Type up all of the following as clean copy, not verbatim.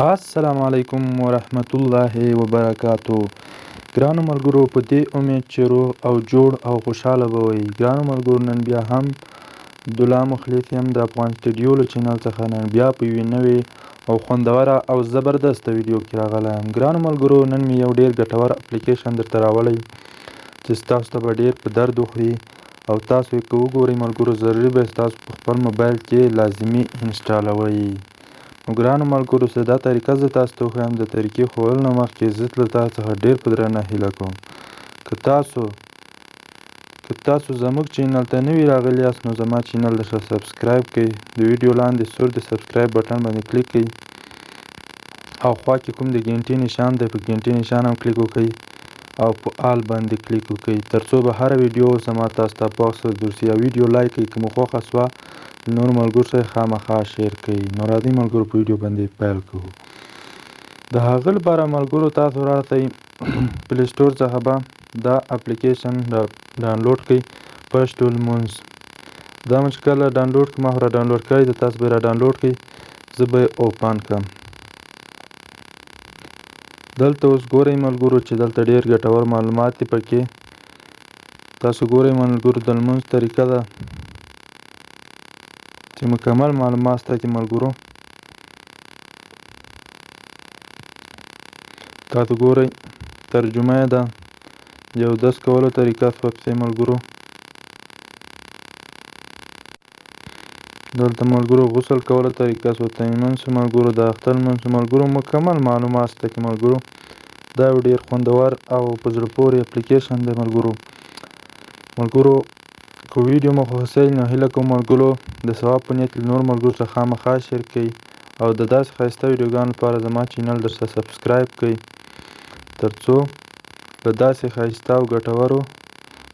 السلام علیکم ورحمت الله وبرکاتو. ګرانو ملګرو، په دې امید چې روغ او جوړ او خوشحاله به وئ. ګرانو ملګرو، نن بیا هم عبدالله مخلص یم د افغان سټډیو له چینل څخه. نن بیا په یوې نوې او خوندوره او زبردسته ویډیو کې راغلی یم. ګرانو ملګرو، نن مې یو ډیر ګټور اپلیکیشن درته راوړی چې ستاسو ته به ډیر په درد وخوري او تاسو یې که وګورئ ملګرو، ضروري به تاسو په خپل موبایل کې لازمي انسټالوئ. نو ګرانو ملګرو، زه دا طریقه زه تاسو ته وښایم. د طریقې ښوولو نه مخکې زه له تاسو څخه ډېر په درنه هیله کوم، که تاسو زموږ چینل ته نوي راغلي یاست، نو زما چینل درسره subscribe کړئ. د ویډیو لاندې سور د subscribe button باندې کلیک کړئ او خوا کې کوم د ګینټې نشان دی، په ګینټې نشان هم کلیک وکړئ او په all باندې کلیک وکړئ، ترڅو به هره ویډیو زما تاسو ته په وخت سره درسي. او ویډیو like کړئ، که مو خوښه سوه نور ملګرو سره خامخا share کړئ. نو راځئ ملګرو، په ویډیو باندې پیل کوو. د هغه لپاره ملګرو، تاسو راځئ Play Store څخه به دا اپلیکیشن ډانلوډ کړئ، پښتو لمونځ. دا مې چې کله ډانلوډ کړم، ما خو را ډانلوډ کړی دی، تاسو به یې را ډانلوډ کړئ. زه به یې open کړم. دلته اوس ګورئ ملګرو چې دلته ډیر ګټور معلومات دي پکې. تاسو ګورئ ملګرو، د لمونځ طریقه ده چې مکمل معلومات شته کې. ملګرو، تاسو ګورئ، ترجمه یې ده، د اودس کولو طریقه پسې. ملګرو، دلته ملګرو غسل کولو طریقه سو، تیمم سو ملګرو، د اختر لمونځ سو. ملګرو، مکمل معلومات شته کې. ملګرو، دا یو ډیر خوندور او په زړه پورې اپلیکیشن دی. ملګرو، که ویډیو مو خوښه سوې، نو هیله کوم ملګرو، د ثواب په نیت له نورو ملګرو سره خامخا share کړئ او د داسې ښایسته ویډیوګانو لپاره زما چینل درسره subscribe کړئ، ترڅو له داسې ښایسته او ګټورو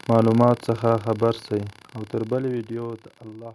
معلوماتو څخه خبر سئ. او تر بلې ویډیو د الله.